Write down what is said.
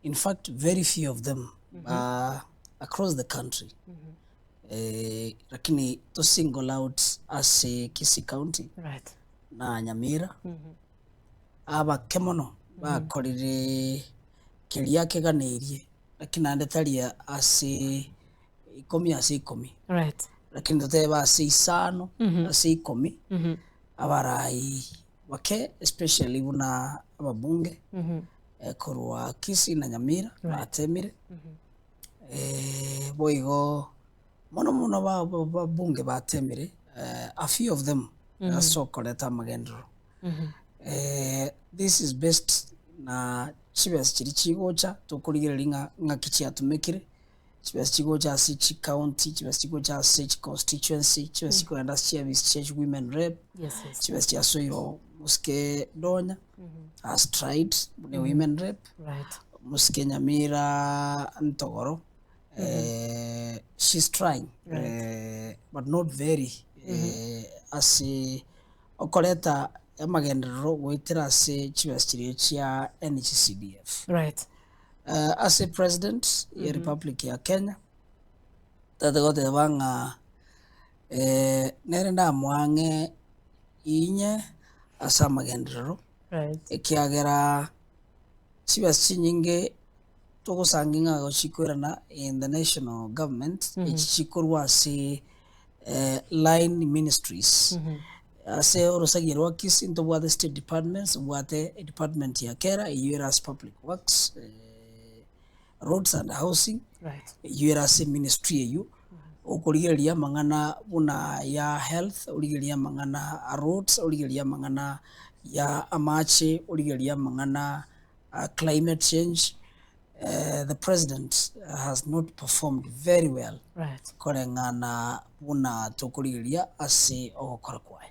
In fact very few of them across the country lakini to single out ase Kisii county na Nyamira abake mono bakorire keria keganeirie lakini naende tari ase ikomi ase ikomi lakini totebe ase isano ase ikomi abarai Bake especially buna ababunge korwa Kisii na Nyamira batemire, boigo mono mono ababunge batemire a few of them ase okoreta amagenderero. This is based na chibesa chiria chigocha tokorigereria ng'a ng'aki chiatumekire. Chibesa chigocha ase chicounty, chibesa chigocha ase chiconstituency, chibesa chikogenda ase chiafisi chia chiwomen rep, Yes, yes. chibesa chiasoirwe mosike Donya has tried buna ewomen rep, mosike Nyamira Ntogoro she's trying but not very ase okoreta amagenderero goetera ase chibesa chiria chia NGCDF. Ase president ye republic ya Kenya, tari goteba ng'a nere ndamoang'e inye ase amagenderero, ekiagera chibesa chinyinge togosangi ng'a gochikoirana in the national government, echi chikorwa ase line ministries. Ase orosagia rwa Kisii ntobwate state departments, ntobwate edepartment ya Kera eyio ere ase public works, roads and housing, eyio ere ase eministry eyio, okorigereria amang'ana buna ya health, origererie amang'ana a roads, origererie amang'ana ya amache, origererie amang'ana a climate change, the president has not performed very well koreng'ana buna tokorigereria ase ogokora kwaye.